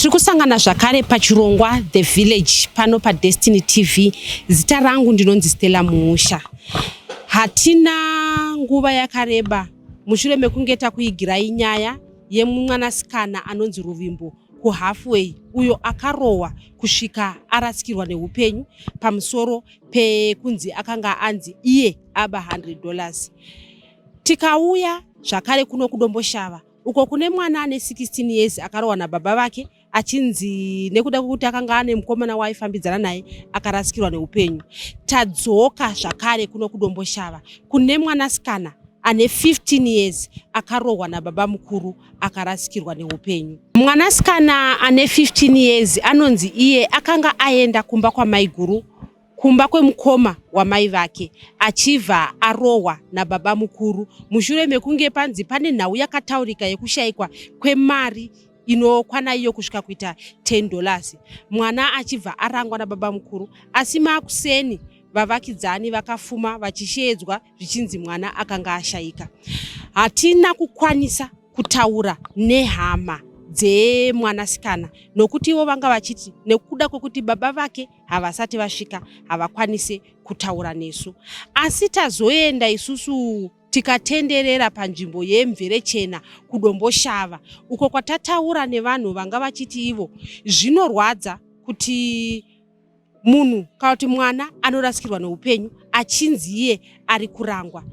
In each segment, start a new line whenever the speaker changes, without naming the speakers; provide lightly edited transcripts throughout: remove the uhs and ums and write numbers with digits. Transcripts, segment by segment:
Tiri kusangana zvakare pachirongwa The Village pano paDestiny TV. Zita rangu ndinonzi Stella Muusha. Hatina nguva yakareba mushure mekunge takuigirai nyaya yemwanasikana anonzi Ruvimbo kuHalfway uyo akarohwa kusvika arasikirwa neupenyu pamusoro pekunzi akanga anzi iye aba $100. Tikauya zvakare kuno kuDomboshava uko kune mwana ane 16 years akarohwa nababa vake achinzi nekuda kwekuti akanga ane mukomana waaifambidzana naye akarasikirwa neupenyu. Tadzoka zvakare kuno kuDomboshava kune mwanasikana ane 15 years akarohwa nababa mukuru akarasikirwa neupenyu. Mwanasikana ane 15 years anonzi iye akanga aenda kumba kwamaiguru kumba kwemukoma wamai vake achibva arohwa nababa mukuru mushure mekunge panzi pane nhau yakataurika yekushayikwa kwemari inokwana iyo kusvika kuita $10, mwana achibva arangwa nababa mukuru. Asi makuseni vavakidzani vakafuma vachisheedzwa zvichinzi mwana akanga ashayika. Hatina kukwanisa kutaura nehama dzemwanasikana nokuti ivo vanga vachiti nekuda kwekuti baba vake havasati vasvika havakwanise kutaura nesu. Asi tazoenda isusu tikatenderera panzvimbo yeMverechena kuDomboshava uko kwatataura nevanhu vanga vachiti ivo zvinorwadza kuti munhu kana kuti mwana anorasikirwa neupenyu achinzi iye ari kurangwa.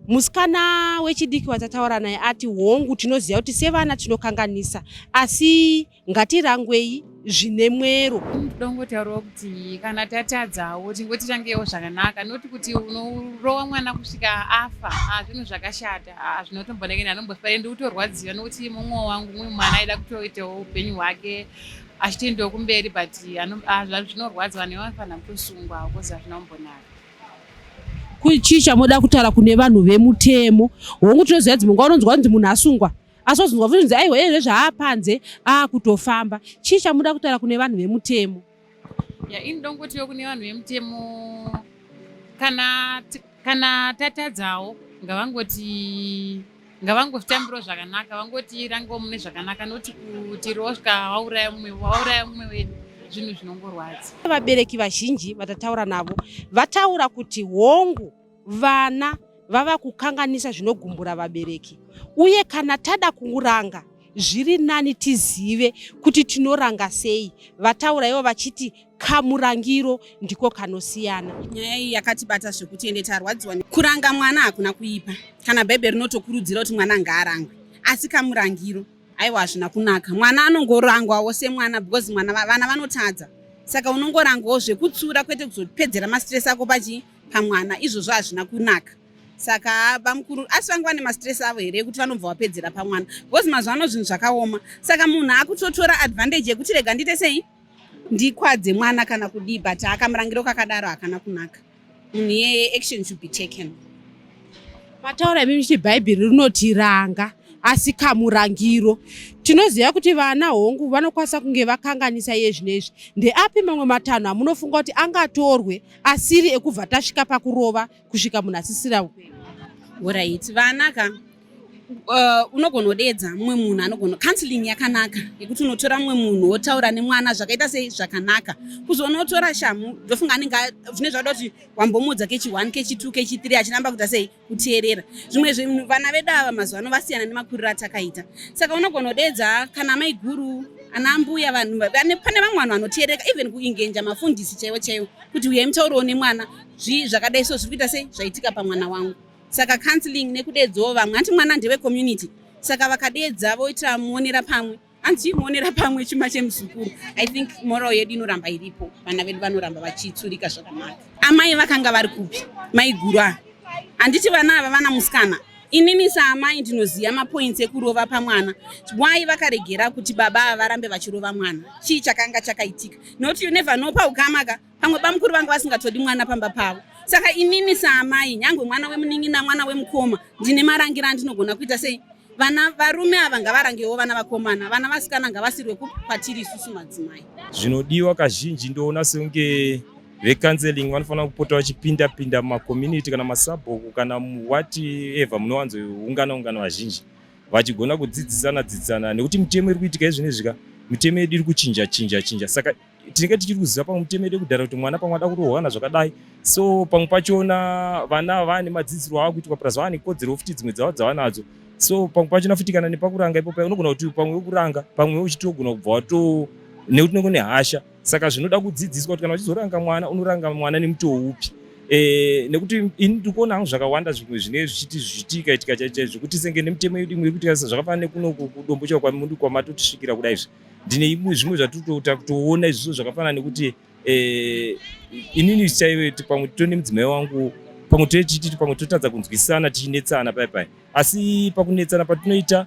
Musikana wechidiki watataura naye ati hongu, tinoziva kuti sevana tinokanganisa, asi ngatirangwei zvine mwero.
Ndongotaurawo kuti kana tatadzawo tingotirangewo zvakanaka, noti kuti unorova mwana kusvika afa, zvinhu zvakashata, zvinotombonekeni anombofara. Ndikutorwadziwa nokuti mumwe wangu mumwe mwana aida kutoitawo upenyu hwake achitoendawo kumberi, but zvinorwadza, vanhu vanofanira kutosungwa because hazvina kumbonaka.
Chii chamoda kutaura kune vanhu vemutemo? Hongu, tinoziva dzimwe nguva unonzwa kunzi munhu asungwa, asi wozonzwa futi kunzi aiwa, ezve zvaapanze akutofamba. Chii chamuda kutaura kune vanhu vemutemo?
Ya, ini ndongotiwo kune vanhu vemutemo, kana tatadzawo ngavangoti ngavangotambirawo zvakanaka, vangoti rangewo mune zvakanaka, noti kuti rosvika wauraya mumwe, wauraya mumwe wedu, zvinhu zvinongorwadza.
Vabereki vazhinji vatataura navo vataura kuti hongu, vana vava kukanganisa zvinogumbura vabereki, uye kana tada kuranga zviri nani tizive kuti tinoranga sei. Vataura ivo vachiti kamurangiro ndiko kanosiyana.
Nyaya iyi yakatibata zvekuti ende tarwadziwa. Kuranga mwana hakuna kuipa, kana Bhaibheri rinotokurudzira kuti mwana ngaarangwe, asi kamurangiro aiwa hazvina kunaka. Mwana anongorangwawo semwana because mwana, vana vanotadza, saka unongorangwawo zvekutsura, kwete kuzopedzera mastress ako pachi pamwana. Izvozvo hazvina kunaka. Saka bamukuru asi vanga vane mastress avo here ekuti vanobva vapedzera pamwana? Because mazuva ano zvinhu zvakaoma, saka munhu akutotora advantage yekuti rega ndiite sei, ndikwadze mwana kana kudii, but akamurangiro kakadaro hakana kunaka. Munhu iyeye, action should be taken.
Mataura imi muchiti Bhaibheri rinoti ranga asi kamurangiro. Tinoziva kuti vana hongu vanokwanisa kunge vakanganisa iye zvinezvi. Ndeapi mamwe matanho amunofunga kuti angatorwe asiri ekubva tasvika pakurova kusvika munhu asisira upenyu?
Alright, vana ka, unogona kudedza mumwe munhu anogona, counseling yakanaka yekuti unotora mumwe munhu wotaura nemwana zvakaita sei zvakanaka. Kuzonotora shamu, ndofunga anenge zvine zvada kuti wambomudza kechi1, kechi2, kechi3, achiramba kuita sei, kuteerera. Zvimwe zvinhu, vana vedu ava mazuva ano vasiyana nemakuriro atakaita, saka unogona kudedza kana maiguru, ana mbuya, vanhu pane vamwe vanhu vanoteereka, even kuengager mafundisi chaivo chaivo kuti uyai mutauriwo nemwana, zvii zvakadai so zviri kuita sei, zvaitika pamwana wangu. Saka counseling nekudedzawo vamwe, hanti mwana ndewecommunity, saka vakadedza voita muonera pamwe, hanzi muonera pamwe chuma chemuzukuru. I think moral yedu inoramba iripo, vana vedu vanoramba vachitsurika zvakanaka. Amai vakanga vari kupi, maiguru ava? Handiti vana ava vana musikana? Inini saamai ndinoziva mapoints ekurova pamwana. Why vakaregera kuti baba ava varambe vachirova mwana? Chii chakanga chakaitika? Nokuti you never know paukama ka, pamwe bamukuru vanga vasingatodi mwana pamba pavo. Saka inini saamai, nyange mwana wemunin'ina, mwana wemukoma, ndine marangiro andinogona kuita sei. Vana varume ava ngavarangewo vana vakomana, vana vasikana ngavasirwe kwatiri isusu madzimai.
Zvinodiwa kazhinji, ndoona sekunge vecounseling vanofanira kupota vachipinda pinda mumacommunity kana masabhuku kana whatever munowanzoungana ungana vazhinji, vachigona kudzidzisana dzidzisana, nekuti mitemo iri kuitika izvinezvi ka. Mitemo yedu iri kuchinja chinja chinja, saka tinenge tichiri kuziva pamwe mitemo yedu yekudhara kuti mwana pamwe ada kurohwa kana zvakadai. So pamwe pachona vana vane madzidziro aakuitwa, plus vane kodzero futi dzimwe dzavo dzavanadzo. So pamwe pachona futi kana nepakuranga ipopa, unogona kuti pamwe wekuranga, pamwe uchitogona kubva wato nekuti unenge une hasha. Saka zvinoda kudzidziswa kuti kana uchizoranga mwana, unoranga mwana nemutoo upi, nekuti ini ndiri kuona hangu zvakawanda zvimwe zvinenge zvichiti zvichiitika itika chaizvo chaizvo, zvekuti senge nemitemo yedu imwe iri kuitika zvakafanana nekuno kuDombo chao kwamatotisvikira kudai. Izvi ndine imwe zvimwe zvatiri kutoona izvozvo zvakafanana nekuti inini chaive pamwe tone mudzimai wangu, pamwe tochititi pamwe totadza kunzwisana, tichinetsana pai pai. Asi pakunetsana patinoita,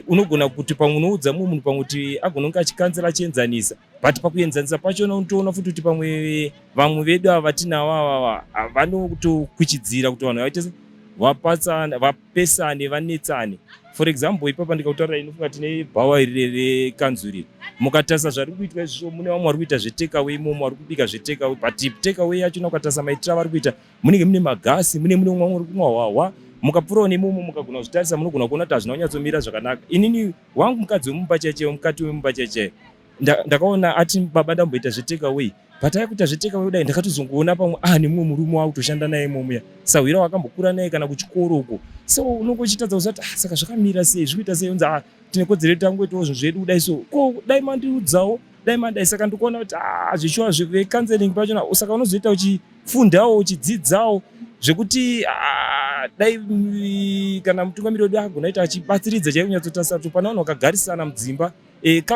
unogona kuti pamwe unoudza mumwe munhu, pamwe kuti agona kunge achicounsela, achienzanisa, but pakuenzanisa pachona unotoona futi kuti pamwe vamwe vedu ava vatinavo avava vanotokuchidzira kuti vanhu vaite vapatsana, vapesane, vanetsane. For example, ipapa ndikakutaurira, inofunga tine bhawa iri rekanzuru iri. Mukatarisa zvari kuitwa izvozvo, mune vamwe vari kuita zvetakeaway imomo, vari kubika zvetakeaway, but takeaway yachona ukatarisa maitiro avari kuita, munenge mune magasi, mune mumwe uri kumwa hwahwa. Mukapfuurawo neimomo, mukagona kuzvitarisa, munogona kuona kuti hazvina kunyatsomira zvakanaka. Inini wangu mukadzi wemumba chaichaiwo, mukati wemumba chaichaiwo, ndakaona ati, "Baba, ndamboita zvetakeaway." But akuita zvetakeaway kudai, ndakatozongoona pamwe nemumwe murume wakutoshanda naye imomuya, sahwira wakambokura naye kana kuchikoro uko. So unonge uchitadza kuziva kuti, ah, saka zvakamira sei, zviri kuita sei? Unzi, "Ah, tine kodzero yedu, tangoitawo zvinhu zvedu kudai." So ko dai mandiudzawo, dai mandai. Saka ndikuona kuti, ah, zvishuwa zvecounseling pachona, saka unozoita uchifundawo, uchidzidzawo zvekuti, ah, dai kana mutungamiri wedu agona ita achibatsiridza chaivo kunyatsotarisa kuti pana vanhu vakagarisana mudzimba.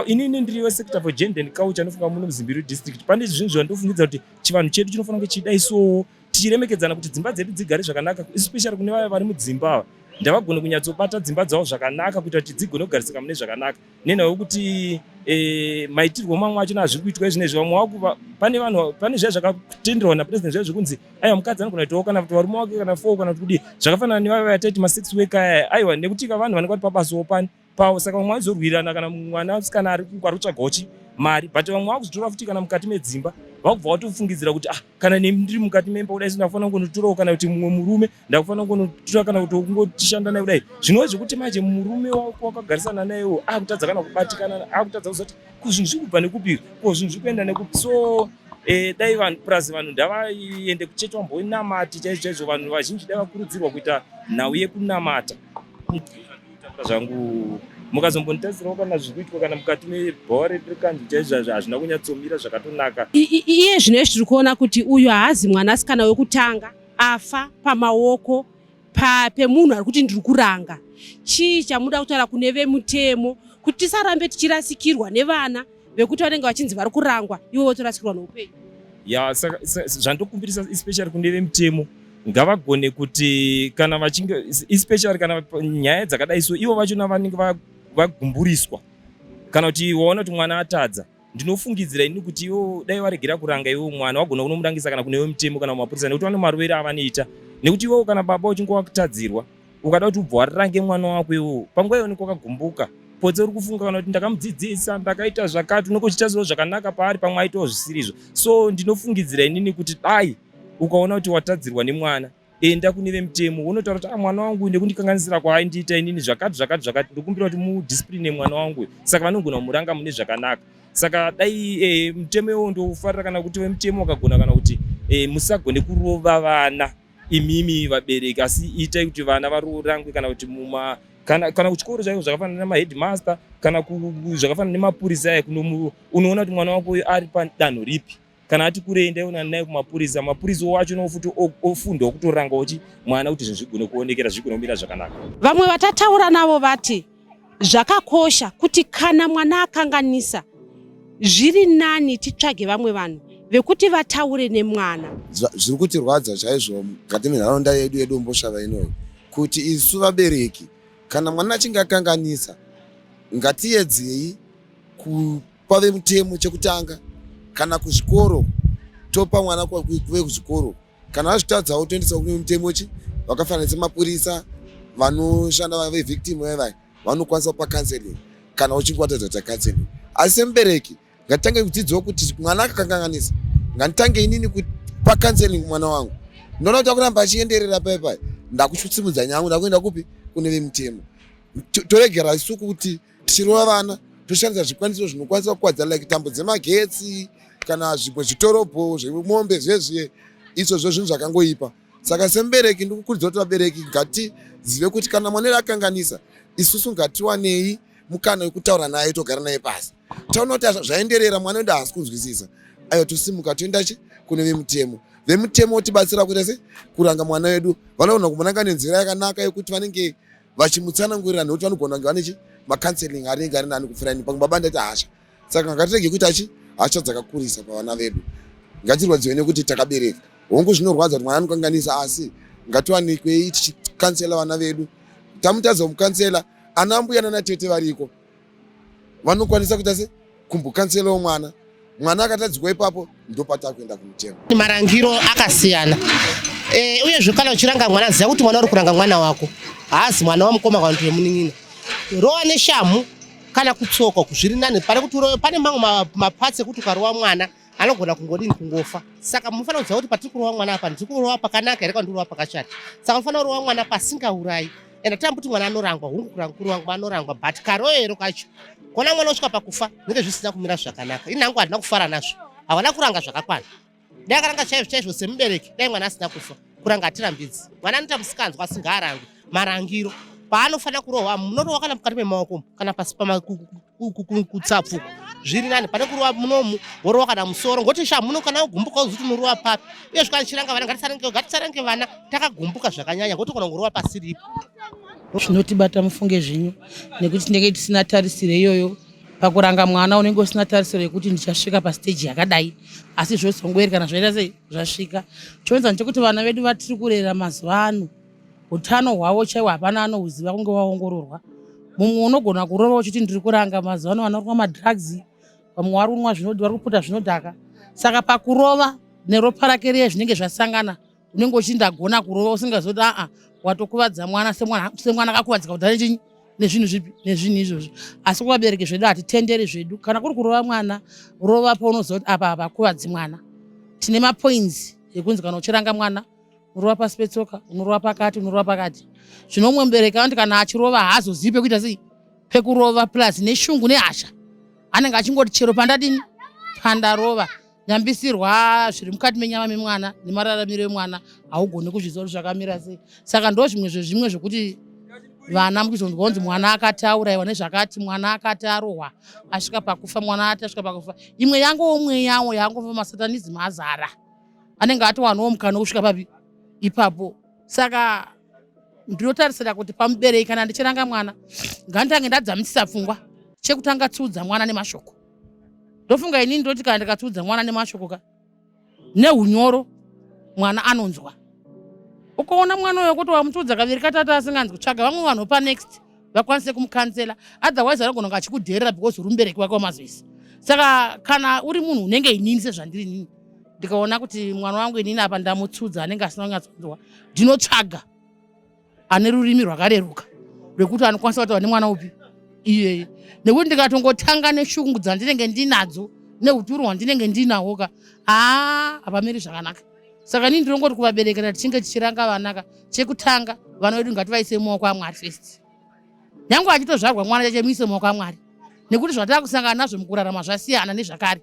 Inini ndiri wesector for gender and culture, anofunga muno muZimbiru District. Pane zvinhu zvandofungidza kuti chivanhu chedu chinofanira kunge chidai sowo, tichiremekedzana kuti dzimba dzedu dzigare zvakanaka, especially kune vaya vari mudzimba ava, ndavagone kunyatsobata dzimba dzavo zvakanaka kuita kuti dzigone kugarisika mune zvakanaka, nenhau yekuti maitirwo mamwe achona azviri kuitwa izvinezvi, vamwe vaku pane vanhu, pane zviya zvakatenderwa napresident zviya zvekunzi aiwa, mukadzi anogona kuitawo kana kuti varume wake kana four kana kuti kudii, zvakafanana nevaya vataiti masex worker aya. Aiwa, nekuti ka vanhu vanenge vari pabasawo pani pavo, saka vamwe vaizorwirana kana mwana musikana ari kutsvagawo chi mari, but vamwe vakuzotora futi kana mukati medzimba, vakubva vatofungidzira kuti, ah, kana nemi ndiri mukati memba kudai, ndakufanira kungonotorawo kana kuti mumwe murume, ndakufanira kungonotora kana kuti kungotishanda naye kudai. Zvinova zvekuti manje murume wako wakagarisana nayewo akutadza kana kubatikana, akutadza kuzoti ko zvinhu zviri kubva nekupi, ko zvinhu zviri kuenda nekupi. So dai vanhu, plus vanhu ndavaende kuchechi vambonamati chaizvo chaizvo. Vanhu vazhinji dai vakurudzirwa kuita nhau yekunamata. Zvangu mukazombonitarisirawo kana zviri kuitwa kana mukati mebhawa redu rekanzuru chaizvo, hazvina kunyatsomira zvakatonaka.
Iye zvino izvi tiri kuona kuti uyu haazi mwanasikana wekutanga afa pamaoko pemunhu ari kuti ndiri kuranga. Chii chamuda kutaura kune vemutemo kuti tisarambe tichirasikirwa nevana vekuti vanenge vachinzi vari kurangwa, ivo votorasikirwa noupenyu?
Ya, saka zvandokumbirisa especially kune vemutemo, ngavagone kuti kana vachinge, especially kana nyaya dzakadai so, ivo vachona vanenge vagumburiswa kana kuti waona kuti mwana atadza, ndinofungidzira ini kuti ivo dai varegera kuranga iwo mwana, wagona kunomurangisa kana kune vemutemo kana kumapurisa, nekuti vane marovero avanoita. Nekuti iwewo kana baba uchinge wakutadzirwa, ukada kuti ubva warange mwana wako iwowo, panguva iyo unenge wakagumbuka potse, uri kufunga kana kuti ndakamudzidzisa, ndakaita zvakati, unenge uchiita zviro zvakanaka paari, pamwe aitawo zvisiri izvo. So ndinofungidzira inini kuti dai ukaona kuti watadzirwa nemwana, enda kune vemutemo, unotaura kuti, ah, mwana wangu nekundikanganisira kwaaindiita inini zvakati zvakati zvakati, ndokumbira kuti mudiscipline mwana wangu. Saka vanogona kumuranga mune zvakanaka. Saka dai mutemo iwowo ndofarira, kana kuti vemutemo wakagona kana kuti musagone kurova vana imimi vabereki, asi itai kuti vana varangwe kana kuti muma kana kuchikoro chaiko, zvakafanana nemaheadmaster kana zvakafanana nemapurisa aya. Unoona kuti mwana wako uyu ari padanho ripi. Kana ati kurei, ndaiona naye kumapurisa, mapurisa wacho no futi ofundawo kutorangawo chi mwana kuti zvinhu zvigone kuonekera, zvigone kumira zvakanaka.
Vamwe vatataura navo vati zvakakosha kuti kana mwana akanganisa, zviri nani titsvage vamwe vanhu vekuti vataure nemwana.
Zviri kutirwadza chaizvo mukati menharaunda yedu yeDomboshava inoyi, kuti isu vabereki, kana mwana achinge akanganisa, ngatiedzei kupa vemutemo chekutanga, kana kuzvikoro, topa mwana kuve kuzvikoro. Kana azvitadzawo, toendesa kune mutemo chi vakafanana semapurisa, vanoshanda vevictim vaivai vanokwanisa kupa counseling kana uchinge watadza kuita counseling. Asi semubereki, ngatitange kudzidzawo kuti mwana akakanganisa, ngatitange inini kupa counseling mwana wangu. Ndinoona kuti akuramba achienderera pai pai, ndakusimudza nyangu, ndakuenda kupi? Kune vemutemo. Toregera isu kuti tichirova vana. Toshandisa zvikwanisiso zvinokwanisa kukwadza, like tambo dzemagetsi kana zvimwe zvitorobho zvemombe zvezviye. Izvozvo zvinhu zvakangoipa. Saka semubereki, ndikukurudzira kuti vabereki ngatizive kuti kana mwana akanganisa, isusu ngatiwanei mukana wekutaura naye, togara naye pasi. Taona kuti zvaenderera, mwana wedu haasi kunzwisisa, aiwa, tosimuka toenda chi kune vemutemo. Vemutemo votibatsira kuita se kuranga mwana wedu. Vanogona kumuranga nenzira yakanaka yekuti vanenge vachimutsanangurira, nekuti vanogona kunge vane chi macounseling anenge ari nani kupfuura ini. Pamwe baba ndaita hasha, saka ngatirege kuita chi hasha dzakakurisa pavana vedu. Ngatirwadziwe nekuti takabereka. Hongu, zvinorwadza kuti mwana anokanganisa, asi ngatiwanikwei tichicounsela vana vedu. Tamutadza kumucounsela, ana mbuya nana tete variko, vanokwanisa kuita se kumbocounselawo mwana. Mwana akatadzikwa ipapo, ndopatakuenda kumutemo.
Marangiro akasiyana. Uyezve kana uchiranga mwana, ziva kuti mwana uri kuranga mwana wako, haazi mwana wamukoma kana kuti wemunin'ina. Rova neshamhu kana kutsoka zviri nani pane kuti urove. Pane mamwe maparts ekuti ukarova mwana anogona kungodini, kungofa. Saka munofanira kuziva kuti patiri kurova mwana apa, ndiri kurova pakanaka here kana ndiri kurova pakashata. Saka unofanira kurova mwana pasingaurayi. Ende tirambi kuti mwana anorangwa, hungu, kurangwa anorangwa, but karoero kacho kona mwana osvika pakufa zvinenge zvisina kumira zvakanaka. Ini hangu handina kufara nazvo, havana kuranga zvakakwana. Dai akaranga chaizvo chaizvo semubereki, dai mwana asina kufa. Kuranga hatirambidzi. Mwana anoita musikanzwa, asi ngaarangwe. Marangiro paanofanira kurohwa, munorohwa kana mukati memaoko kana pasi kutsapfuko, zviri nani pane kurova munomu, worova kana musoro, ngoti sha muno kana ugumbuka uzuti unorova papi. Uye kana tichiranga vana, ngatisarange vana takagumbuka zvakanyanya, ngoti kana ngorova pasiripo.
Zvinotibata, mufunge zvinyu, nekuti tinenge tisina tarisiro iyoyo pakuranga mwana. Unenge usina tarisiro yekuti ndichasvika pastage yakadai, asi zvozongoeri kana zvaita sei, zvasvika. Choenza ndechekuti vana vedu vatiri kurera mazuva ano, utano hwavo chaiwo hapana anohuziva kunge waongororwa. Mumwe unogona kurova uchiti ndiri kuranga. Mazuva ano vana vari kumwa madrugs, vamwe vari kunwa, vari kuputa zvinodhaka. Saka pakurova neropa rake riye zvinenge zvasangana, unenge uchiti ndagona kurova, usingazoti aa, watokuvadza mwana. Semwana akakuvadzika kudhara nechinyi, nezvinhu zvipi, nezvinhu izvozvo. Asi kuvabereki zvedu hatitenderi zvedu. Kana kuri kurova mwana, rova paunoziva kuti apa hapakuvadzi mwana. Tine mapoints ekunzi kana uchiranga mwana, unorova pasi petsoka, unorova pakati, unorova pakati. Zvino umwe mubereki anoti kana achirova haazozivi pekuita sei, pekurova, plus neshungu nehasha, anenge achingoti chero pandadini, pandarova. Nyambisirwa zviri mukati menyama memwana nemararamiro emwana haugoni kuzviziva kuti zvakamira sei. Saka ndo zvimwe zvezvimwe zvokuti vana muchizonzwa kunzi mwana akati aurayiwa nezvakati, mwana akati arohwa asvika pakufa, mwana ati asvika pakufa. Imwe yangowo mweyawo yangova masatanism azara, anenge atowanawo mukana wekusvika papi ipapo. Saka ndinotarisira kuti pamubereki, kana ndichiranga mwana, nganditange ndadzamisisa pfungwa. Chekutanga, tsiudza mwana nemashoko. Ndofunga inini ndoti kana ndikatsiudza mwana nemashoko ka neunyoro, mwana anonzwa. Ukaona mwana uyo kuti wamutsiudza kaviri katatu asinganzwi, tsvaga vamwe vanhu panext vakwanise kumucounsela, otherwise anogona kunge achikudherera because uri mubereki wake wamazoisi. Saka kana uri munhu unenge inini, sezvandiri inini, ndikaona kuti mwana wangu inini apa ndamutsudza, anenge asina kunyatsonzwa, ndinotsvaga ane rurimi rwakareruka rwekuti anokwanisa kutaura nemwana upi iyeye, nekuti ndikatongotanga neshungu dzandinenge ndinadzo neuturu hwandinenge ndinahwo ka, haa, hapamiri zvakanaka. Saka inini ndinongoti kuvabereki, kana tichinge tichiranga vana ka, chekutanga vana vedu ngativaise mumaoko aMwari first. Nyange achitozvarwa mwana chache, muise mumaoko aMwari, nekuti zvatava kusangana nazvo mukurarama zvasiyana nezvakare.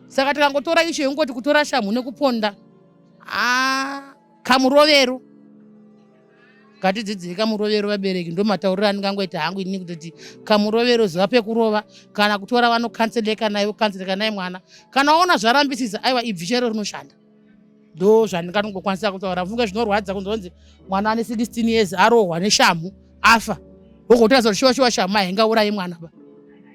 Saka tikangotora isho yekungoti kutora shamhu nekuponda, aa, kamurovero, ngatidzidzei kamurovero. Vabereki, ndo matauriro andingangoita hangu inini, kutoti kamurovero, zuva pekurova kana kutora vanocounseleka naye, vocounseleka naye mwana. Kana waona zvarambisisa, aiwa, ibvi chero rinoshanda. Ndo zvandingatongokwanisa kutaura. Funge zvinorwadza kunzonzi mwana ane 16 years arohwa neshamhu afa, wogotaridza kuti shuwa shuwa shamhu haingaurayi mwana ba.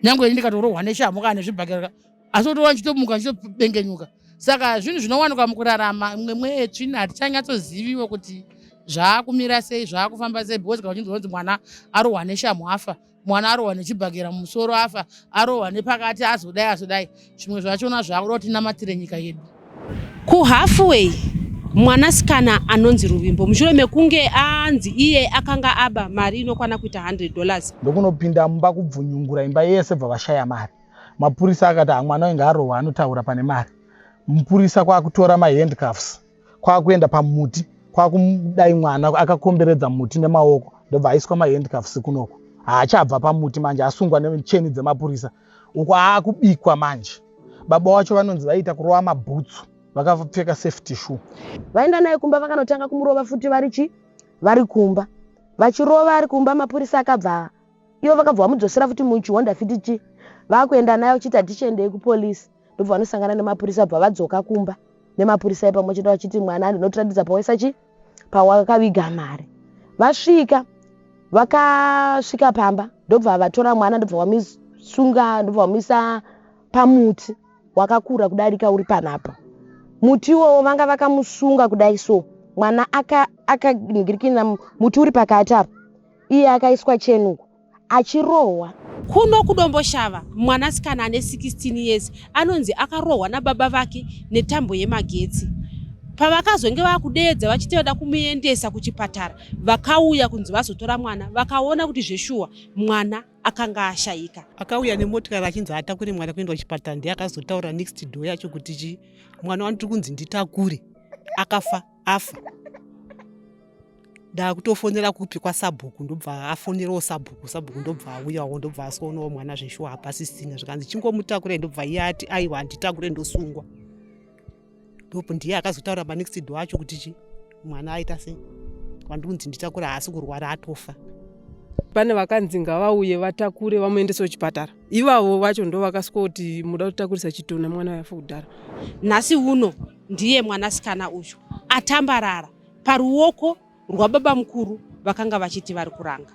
Nyange ini ndikatorohwa neshamhu kana nezvibhakera, asi kutowa ndichitomuka, ndichitobengenyuka. Saka zvinhu zvinowanikwa mukurarama, imwe mweye tsvina, hatichanyatsoziviwo kuti zvaakumira sei, zvaakufamba sei, because kana uchinzwa kunzi mwana arohwa neshamhu afa, mwana arohwa nechibhakera mumusoro afa, arohwa nepakati azodai azodai, zvimwe zvachona zvaakuda kuti tinamatire nyika yedu.
Kuhalfway, mwanasikana anonzi Ruvimbo, mushure mekunge anzi iye akanga aba mari inokwana kuita $100.
Ndokunopinda mumba kubvunyungura imba yese, bva vashaya mari. Mapurisa akati, "Ha, mwana wenge arohwa, anotaura pane mari." Mupurisa kwakutora mahandcuffs, kwakuenda pamuti, kwakudai mwana akakomberedza muti nemaoko, ndobva aiswa mahandcuffs kunoko. Haachabva pamuti manje, asungwa necheni dzemapurisa. Uko aakubikwa manje. Baba wacho vanonzi vaiita kurova mabhutsu vakapfeka safety shoe.
Vaenda naye kumba vakanotanga kumurova futi vari chi vari kumba. Vachirova ari kumba mapurisa akabva ivo vakabva vamudzosera futi muchihonda fiti chi vakuenda naye vachiti hatichiendei kupolice ndobva vanosangana nemapurisa bva vadzoka kumba nemapurisa ipamwe chete vachiti mwana ndinotiratidza pawaisa chi pawakaviga mari vasvika vakasvika pamba ndobva vatora mwana ndobva vamusunga ndobva vamuisa pamuti wakakura kudarika uri panapa muti iwowo vanga vakamusunga kudai so mwana akanhingirikina aka muti uri pakati apa iye akaiswa chenuku achirohwa.
Kuno kuDomboshava, mwanasikana ane 16 years anonzi akarohwa nababa vake netambo yemagetsi. Pavakazonge vakudeedza vachiti vada kumuendesa kuchipatara, vakauya kunzi vazotora mwana vakaona kuti zveshuwa mwana akanga ashaika.
Akauya nemotikari achinzi atakure mwana kuenda kuchipatara, ndiye akazotaura next door yacho kuti chi mwana wandiri kunzi nditakure akafa afa. Ndakutofonera kupi kwasabhuku, ndobva afonerawo sabhuku, sabhuku ndobva auyawo, ndobva asionawo mwana zveshuwa hapasisina, zvikanzi chingomutakurai, ndobva iye ati aiwa handitakure ndosungwa. Ndopo ndiye akazotaura panext door acho kuti chi mwana aita sei wandikunzi nditakura haasi kurwara atofa.
Pane vakanzi ngavauye vatakure vamuendese kuchipatara, ivavo vacho ndo vakaswoti muda kutakurisa chitona mwana yafa kudhara.
Nhasi uno ndiye mwanasikana uyu atambarara paruoko rwababa mukuru vakanga vachiti vari kuranga.